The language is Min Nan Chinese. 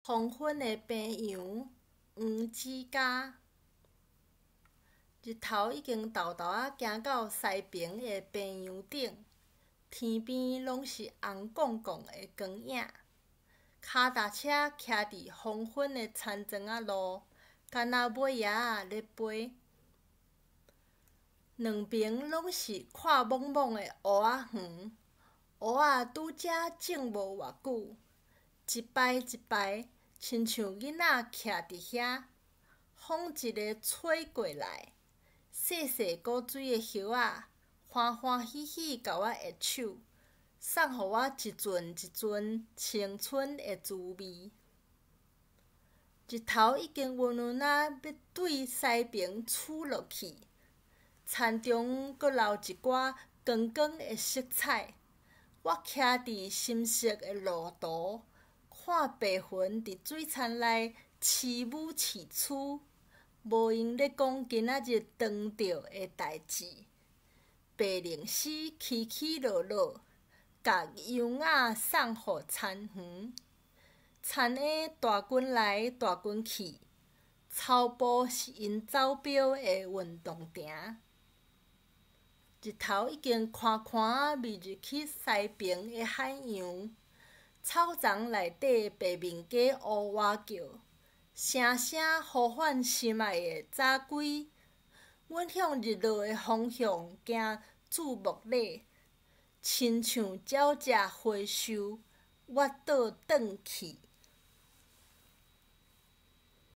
黃昏的平洋，黃子嘉。日頭已經沓沓仔行到西爿的平洋頂，天邊攏是紅絳絳的光影。跤踏車騎佇黃昏的田莊仔路，敢若尾鷂仔咧飛。兩爿攏是闊莽莽的芋仔園，芋仔拄才種無偌久，一排一排，親像囡仔徛佇遐。風一个吹過來，細細古錐的葉仔，歡歡喜喜共我握手，送予我一陣一陣青春的滋味。日頭已經溫溫仔欲對西爿趨落去，田中閣留一寡光光的色彩。我徛佇深色的路途，看白雲佇水田內飼母飼雌，無閒咧講今仔日當著的代誌。白鷺鷥起起落落，共羊仔送予田園。田鷗大群來大群去，草埔是𪜶走標的運動場。日頭已經寬寬仔覕入去西爿的海洋，草叢內底白面雞烏鴉叫，聲聲呼喚心愛的早歸。阮向日落的方向行注目禮，親像鳥食花樹，倚倒轉去。